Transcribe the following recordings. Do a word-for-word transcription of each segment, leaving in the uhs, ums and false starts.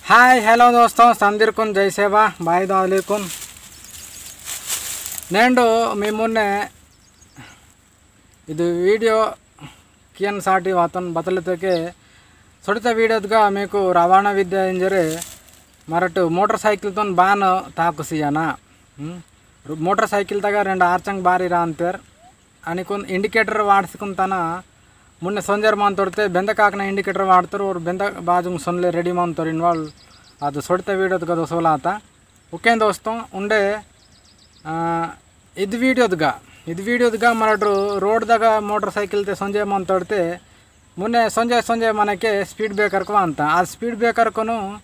हाय, हेलो दोस्तों, संदिरकुन जय सेवा, बाई दालीकुन। नेंडु मी मुन्ने इदु वीडियो कियन साटी वातन बतलतेके, सोडिता वीडियोदगा मीकु रवाणा विद्या इंजरे मरटु मोटरसाइकिल तोन बान ताकुसियाना। हम्म? रु-, मोटरसाइकिल तगा रेंड आर्चंग बारी रांतेर। अनिकुन इंडिकेटर वाड़सिकुन तना मुन्ने सोंजर मांतोड़ते बेंद काकना इंडिकेटर वाड़तोर और बेंद बाजुंग सोनले रेडी मांतोर इनवाल। आदु सोड़ते वीडियो तगा दोसोला आता। ओके दोस्तों, उंडे, आ, इद वीडियो दगा, इद वीडियो दगा मरटु रोड दगा मोटरसाइकिल ते सोंजे मंतोड़ते मुन्ने सोंजे सोंजे मनके स्पीड ब्रेकर को अंता। आ स्पीड ब्रेकर कोनु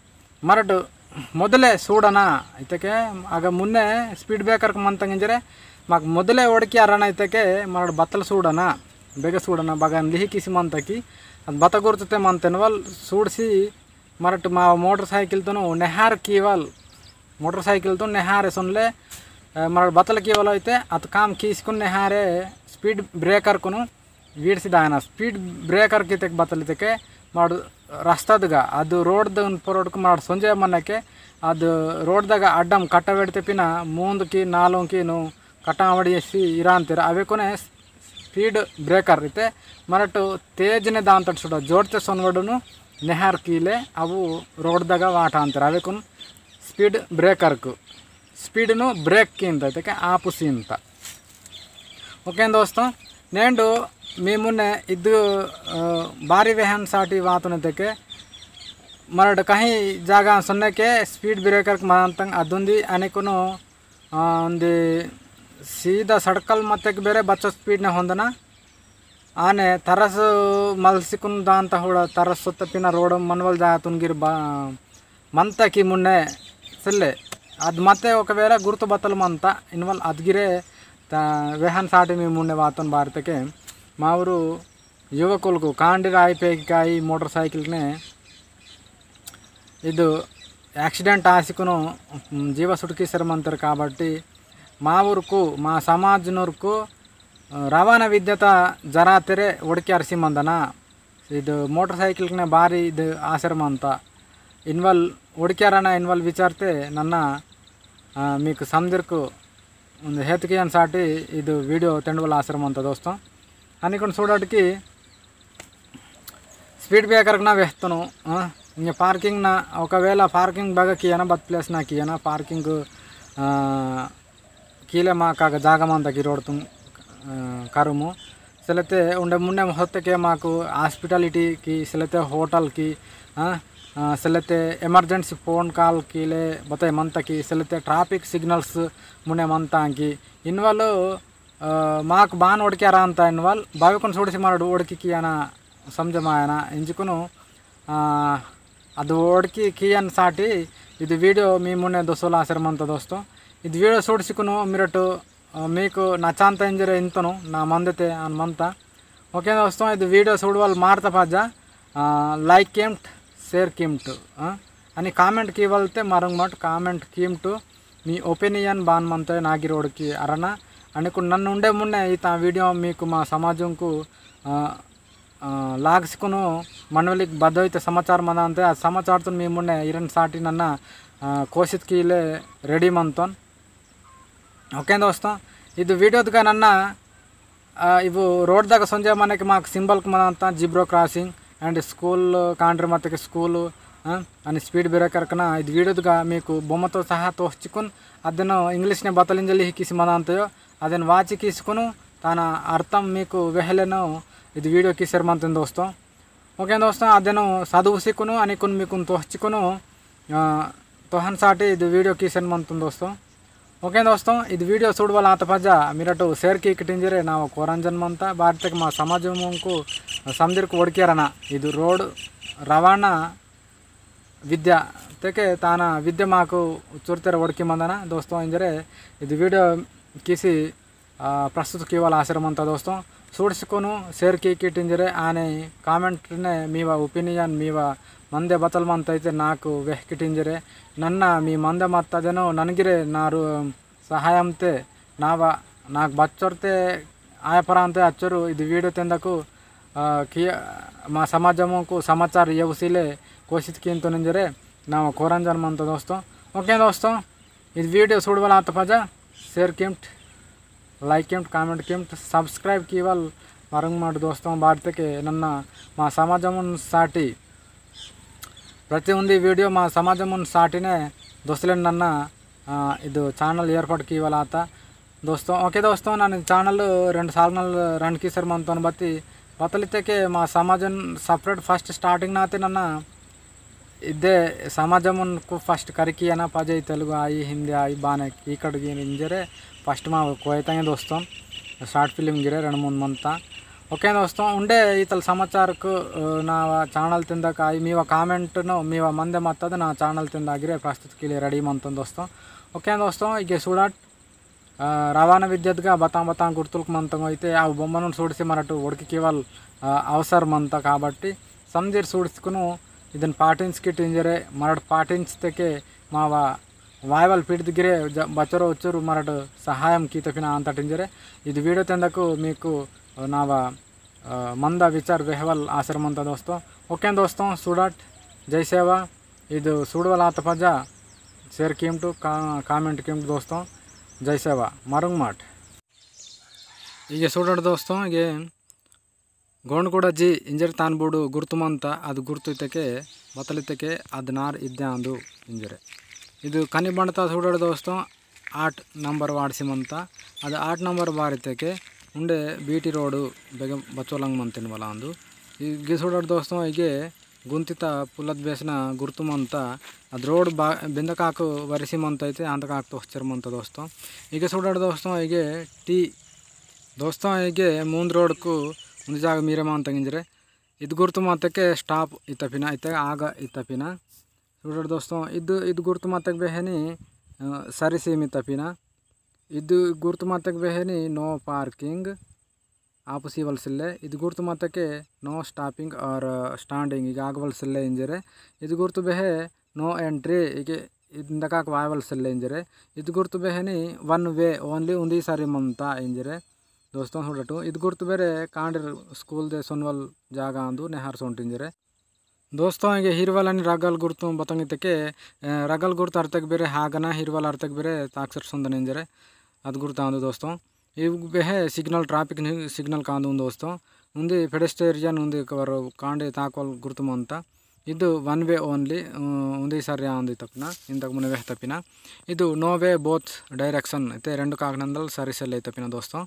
मरटु मोदले सूडना इतके अग मुन्ने स्पीड ब्रेकर को मंतंग इंजरे माक मोदले ओड़की अरना इतके मरटु बतल सूडना, बेग सूडना बगन लिहि किसी मंतकी। अद बत गुर्तते मंतेन वल सूडसी मरटु मा मोटरसाइकिल तोनु नेहार कीवल मोटरसाइकिल तो नेहारे सुनले, अ, मरड़ बतल की वाला इते अत काम कीसकुन नेहारे स्पीड ब्रेकर कुनु वीर सिदायना। स्पीड ब्रेकर की तेक बतल इते के मरड़ रास्ता दगा, अदु रोड दन परोड कु मरड़ सोंजे मने के अदु रोड दगा अड्डम कट्टा वेड़ते पिना मूंद की नालों की नु कटावड़ी सी इरान तेरा अवे कोने स्पीड ब्रेकर इते मरटु तेजने दांतट सुड़ा जोड़ते सोनवड़ुनु नेहार कीले अवु रोड दगा वाटा अंतर अवे कुन स्पीड ब्रेकर कु स्पीड नु ब्रेक कींता इतके आपु सींता। ओके दोस्तों, नेंडु मी मुन्ने इद्दु, अ, बारी वेहन साटी वातुन इतके मरड कहीं जागा सोन्ने के स्पीड ब्रेकर कु मनांतंग अदुंदी अनेकुनु, अ, उंदी सीधा सड़कल मत्तेक बेरे बच्चो स्पीड ने होंदना। आने तरस मलसिकुन दान तहुड़ा तरस सोत्त पिना रोड मनवल जातुन गिर बा-, मंता की मुन्ने सिल्ले। अद मते ओकवेला गुर्तु बतल मंता इनवल अदगिरे ता वेहन साटी मी मुन्ने वातुन बारितके। मावरु युवकुलकु कांडी राई पेकी काई मोटरसाइकिल ने इदु एक्सीडेंट आसिकुनु, उम, जीव सुटकी सेरमंतर काबट्टी मा ऊरुकु, मा समाजनुरुकु, अ, रवाना विद्यता जरातेरे ओड़की अरसी मंदना। इदु मोटरसाइकिल ने बारी इदु आसेर मंता। इनवल ओड़की अरना इनवल विचारते नन्ना, अ, मीकु समदिरकु उंद हेतुकियन साटी इदु वीडियो तेंडवल आसेर मंता दोस्तों। अनिकुन सूडटकी स्पीड ब्रेकर ना वेहतनु, आ, इंगे पार्किंग ना, ओकवेला पार्किंग बगा कियाना, बत प्लेस ना कियाना, पार्किंग, आ, कीले माका जागा मंता की रोड तुम, आ, करुमु। सेलेते उंडे मुन्ने होत्ते के माकु हॉस्पिटैलिटी की, सेलेते होटल की, आ, आ, सेलेते इमरजेंसी फोन कॉल कीले बताई मंता की, सेलेते ट्रैफिक सिग्नल्स मुन्ने मंता की, इनवल अ, माक बान ओड़के अरांता इनवाल, बाविकुन सोड़सी मरड़ ओड़की कियाना समझमायना, इंजिकुनु, अ, अदु ओड़की कियन साटी, इदु वीडियो मी मुन्ने दोसोला आसेर मंता दोस्तों। इदु वीडियो सोड़सीकुनु मिरटु, अ, मीकु नचांता इंजरे इंतनु, ना मंदते अन मंता। ओके दोस्तों, इदु वीडियो सूडवल मारता पाजा, आ, लाइक कीमट, शेयर कीमट, आ, अनि कमेंट कीवलते मरुंग मट कमेंट कीमट, मी ओपिनियन बान मंते नागिरोड की अरना, अनि कुन नन्नु उंडे मुन्ने इता वीडियो मीकु मा समाजुंकु, आ, आ, लागसिकुनु मनवलिक बदोइते समाचार मनांते, आ समाचार तुन मी मुन्ने इरन साटी नन्ना, आ, कोशित कीले रेडी मंतोन। ओके दोस्तों, इदु वीडियो दुगा नन्ना, आ, इवु रोड दगा सोंजे मनेके माक सिंबल क मनांता zebra crossing and school, कांड्र मतके school, आ, अनि speed breaker कना इदु वीडियो दुगा मीकु बोमतो सहा तोहचिकुन अदेनो English ने बतलिंजली ही किसी मनांतयो अदेन वाची किसकुनु ताना अर्थम मीकु वेहलेनो इदु वीडियो किसेर मंतन दोस्तों। ओके दोस्तों, अदेनु साधु उसिकुनु अनिकुन मिकुन तोहचिकुनु, आ, तोहन साटी इदु वीडियो कीसेन मंतुन दोस्तों। ओके दोस्तों, इदु वीडियो सूडवल आत पजा मिरटु शेयर की किटिंजरे नाव कोरंजन मंता बारितक मा समाज मुंकु समदिरकु ओड़कियरना इदु रोड रवाना विद्या तेके ताना विद्या माकु चुरतेर ओड़की मंदना दोस्तों इंजरे इदु वीडियो किसी आ, प्रस्तुत कीवाल आश्रम अंता दोस्तों। सूड़सिकुनु शेयर की किटिंजरे आने comment ने मीवा opinion मीवा मंदे बतल मंता इते नाकु वेह किटिंजरे नन्ना मी मंदे मत्ता देनो ननगिरे नारु सहायम ते नावा नाक बच्चोर ते आय परांते अच्चोरु इदि video तेंदकु, आ, कि मा समाजमुकु समाचार यवसिले कोशिश किंतु निंजरे नावा कोरंजन मंता दोस्तों। OK दोस्तों, इद video सूडवल आता पजा share किम्ट, like किम्ट, comment किम्ट, subscribe कीवल मरुंग माट दोस्तों। बारितेके नन्ना मा समाजमुन साटी प्रति उंदी video मा समाजमुन साटिने दोस्तलेन नन्ना, आ, इदु channel एर्पाटु कीवल आता दोस्तों। OK दोस्तों, नन्ना channel रेंड साल नल रन कीसर मंतोन बत्ती बतलितेके मा समाजन separate first starting नाते नन्ना इदे समाजमुन कु first करिकी अना पजे तेलुगु आई, हिंदी आई, बाने कीकड़ गिन इंजरे first मा कोयतंगे दोस्तों, short film गिरे रेंड मूंद मंता। OK दोस्तों, उंडे इतल समाचार कु, अ, ना channel तिंदा काई मीवा comment नो मीवा मंदे मत्तद ना channel तिंदा गिरे प्रस्तुत के लिए ready मंतन दोस्तों। OK दोस्तों, इगे सूडाट आ, रवाणा विद्युत्गा बतां बतां गुर्तुलक मंतंगो इते आव बोम्मनुन सूडिसि मरटु ओड़कि केवल, आ, अवसर मंत काबट्टि समझिर सूडिसकुनु इदन पाटिंचकिट इंजरे मरट पाटिंचतेके मावा वायवल पीड़ित गिरे ज-, बचरो उच्चुरु मरट सहायम कीतपिना अंतट इंजरे। इद video तेंदकु मीकु नावा अ, मंदा विचार वेहवल आसर मंता दोस्तों। OK दोस्तों, सूडाट, जय सेवा। इदु सूडवल आता पजा share कीमटु, का-, comment कीमटु दोस्तों। जय सेवा, मरुंग माट। इगे सूडाट दोस्तों, इगे गोंडकोड़ा जी इंजर तान बोर्डु गुर्तु मंता, अद गुर्तु इतके, बतल इतके, अद नार इद्दे आंदु इंजरे। इदु कनी बंडता सूडाट दोस्तों, आठ नंबर वार्ड सीमंता। अद आठ नंबर बारितेके उंडे बीटी रोड बेगे बचोलंग मंतिन वलांदु। इगे सूडाट दोस्तों, इगे गुंतिता पुलत बेसना गुर्तु मंता। अद रोड बा-, बिंदकाक वरिसी मंता इते आंतकाक तोहचर मंता दोस्तों। इगे सूडाट दोस्तों, इगे टी दोस्तों, इगे मूंद रोड कु उंद जाग मीरे मंता इंजरे। इद गुर्तु मंतके stop इतपिना, इते आग इतपिना। सूडाट दोस्तों, इद, इद गुर्तु मत्तक बेहनी, अ, सरिसीम इतपिना। इद गुर्तु मत्तक बेहनी no parking, आपु सीवल सिल्ले। इद गुर्तु मत्तके no stopping or, अ, standing, इग आगवल सिल्ले इंजरे। इद गुर्तु बेहे no entry, इगे इद इंदकाक वायवल सिल्ले इंजरे। इद गुर्तु बेहनी one way only, उंदी सारी मंता इंजरे। दोस्तों, सूडटु, इद गुर्तु बेरे कांडीर स्कूल दे सोनवल जागा आंदु, नेहार सोंट इंजरे। दोस्तों, इगे हिरवल अनि रगल गुर्तु बतंग इतके, अ, रगल गुर्तु अरतक बेरे हागना, हिरवल अरतक बेरे ताक्सर सोंदन इंजरे, अद गुर्तु आंदु दोस्तों। इव बेहे signal, traffic नि-, signal कांदु दोस्तों। उंदी pedestrian उंदी कवर कांडे ताकवल गुर्तु मंता। इदु one way only, अ, उंदी सरी आंदु इतपना, इंतक मुने वेह तपिना। इदु no way both direction, इते रेंडु काकनंदल सरी सेल्ले इतपिना दोस्तों।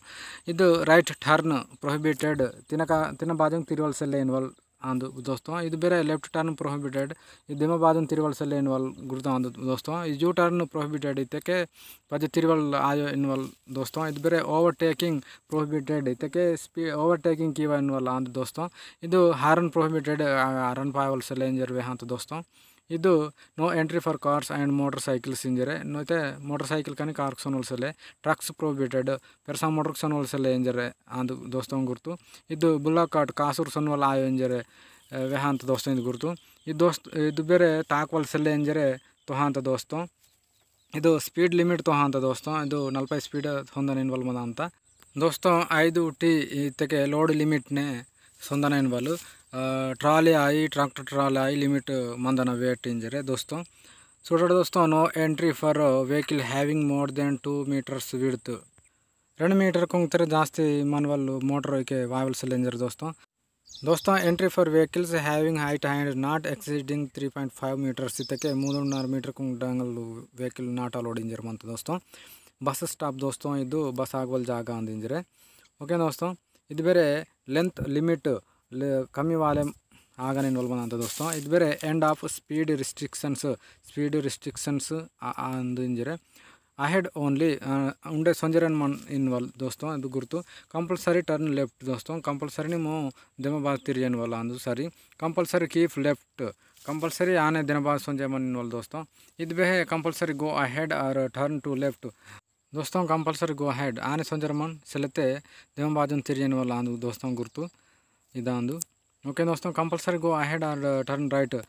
इदु right turn prohibited, तिनका, तिन बाजुंग तिरवल सेल्ले इनवल आंदु दोस्तों। इदु बेरे left turn prohibited, इदु दिमा बाजुंग तिरवल सेल्ले इनवल गुर्तु आंदु दोस्तों। इदु U turn prohibited इतके पद तिरवल आयो इनवल दोस्तों। इदु बेरे overtaking prohibited इतके स्पी-, overtaking कीवा इनवल आंदु दोस्तों। इदु horn prohibited, आ, horn पायवल सेल्ले इंजर वेहांत दोस्तों। इदु no entry for cars and motorcycles इंजरे, नोते motorcycle कनी car सोनवल सेल्ले, trucks prohibited, पेरसा मोटर सोनवल सेल्ले इंजरे आंदु दोस्तों गुर्तु। इदु bullock cart कासुर सोनवल आयो इंजरे, अ, वेहांत दोस्तों इदु गुर्तु। इदु दोस्त, इदु बेरे ताकवल सेल्ले इंजरे तोहांत दोस्तों। इदु speed limit तोहांत दोस्तों, इदु नलपै speed होंदन इनवल मदांत। दोस्तों, आइदु टी इतके load limit ने सोंदन इनवल, अ, trolley आई, tractor trolley आई limit मंदन weight इंजरे दोस्तों। सूडट दोस्तों, no entry for vehicle having more than two meters width। रेंड meter कुंगतेर जास्ती मनवल मोटर इके वायवल सेल्ले इंजर दोस्तों। दोस्तों, entry for vehicles having height and not exceeding three point five meters इतके मूंदुन्नर meter kung Dangal vehicle not allowed इंजर मंत दोस्तों। Bus stop दोस्तों, इदु बस आगवल जागा आंद इंजरे। OK दोस्तों, इदु बेरे length limit ले-, कमी वाले आगन इनवल मंत दोस्तों। इदु बेरे end of speed restrictions, speed restrictions आ-, आंद इंजरे। Ahead only, अ, उंडे सोंजरन मन इनवल दोस्तों, इदु गुर्तु। Compulsory turn left दोस्तों, compulsory निमो दिमा बाज तिरियन वाला आंदु सरी। Compulsory keep left, compulsory आने दिमा बाज सोंजे मन इनवल दोस्तों। इद बेहे compulsory go ahead or turn to left। दोस्तों, compulsory go ahead, आने सोंजर मन सेलते दिमा बाजुन तिरियन वाला आंदु दोस्तों गुर्तु। इद आंदु। OK दोस्तों, compulsory go ahead or turn right।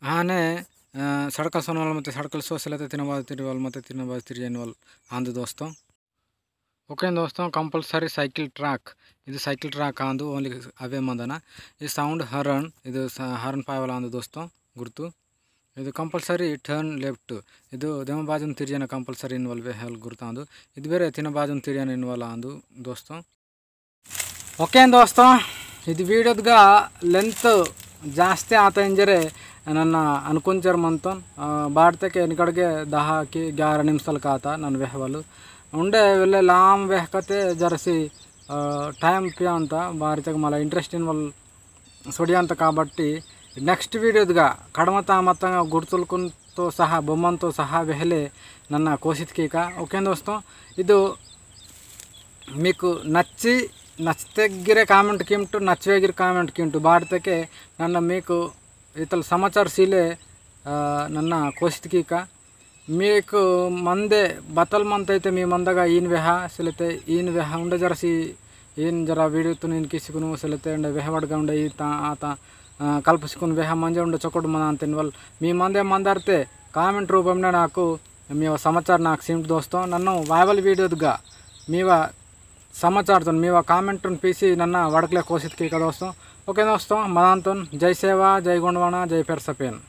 आने, अ, सड़कल सोनवल मते सड़कल सो सेलते तिना बाज तिरिवल मते तिना बाज तिरियन वाल आंदु दोस्तों। OK दोस्तों, compulsory cycle track, इदु cycle track आंदु, only अवे मंदना। इदु sound horn, इदु स-, horn पायवल आंदु दोस्तों, गुर्तु। इदु compulsory turn left। इदु देम बाजुन तिरियना compulsory इनवल वेहल गुर्तांदु। इदु बेरे तिन बाजुन तिरियना इनवल आंदु दोस्तों। OK दोस्तों, इदु video दगा length जास्ती आता इंजरे नन्ना अनुकुंचर मंतन, आ, बाड़ते के इनकड़गे दहा की ग्यारह निमिषाल काता नन वेहवलु। उंडे वेले लाम वेहकते जरसी, आ, time पियांता, बारितक मला interest इनवल सोडियांत काबट्टी next video दगा कड़मता मत्तंगा गुर्तुलकुन तो सहा, बोमन तो सहा वेहले नन्ना कोशित कीका। OK दोस्तों, इदु मीकु नच्ची, नच्चते गिरे comment कीमटु, नच्चवे गिरे comment कीमटु, बाड़ते के नन्ना मीकु इतल समाचार सीले, आ, नन्ना कोशित कीका। मीकु मंदे बतल मंतैते मी मंदगा ईन वेहा, सिलते ईन वेहा उंडे जरसी ईन जरा video तुन ईन किसिकुनु सिलते उंडे वेहवड़गा उंडे ईता, आता, आ, कल्पसिकुन वेहा मंजे उंडे चोकोट मनान तिनवल। मी मंदे मंदरते comment रूपमने नाकु मीवा समाचार नाक सीमट दोस्तों। नन्नो वायवल video दगा मीवा समाचार तुन मीवा comment तुन पीसी नन्ना वड़कले कोशित कीका दोस्तों। OK दोस्तों, मनान तुन जय सेवा, जय गोंडवाना, जय पेरसपेन।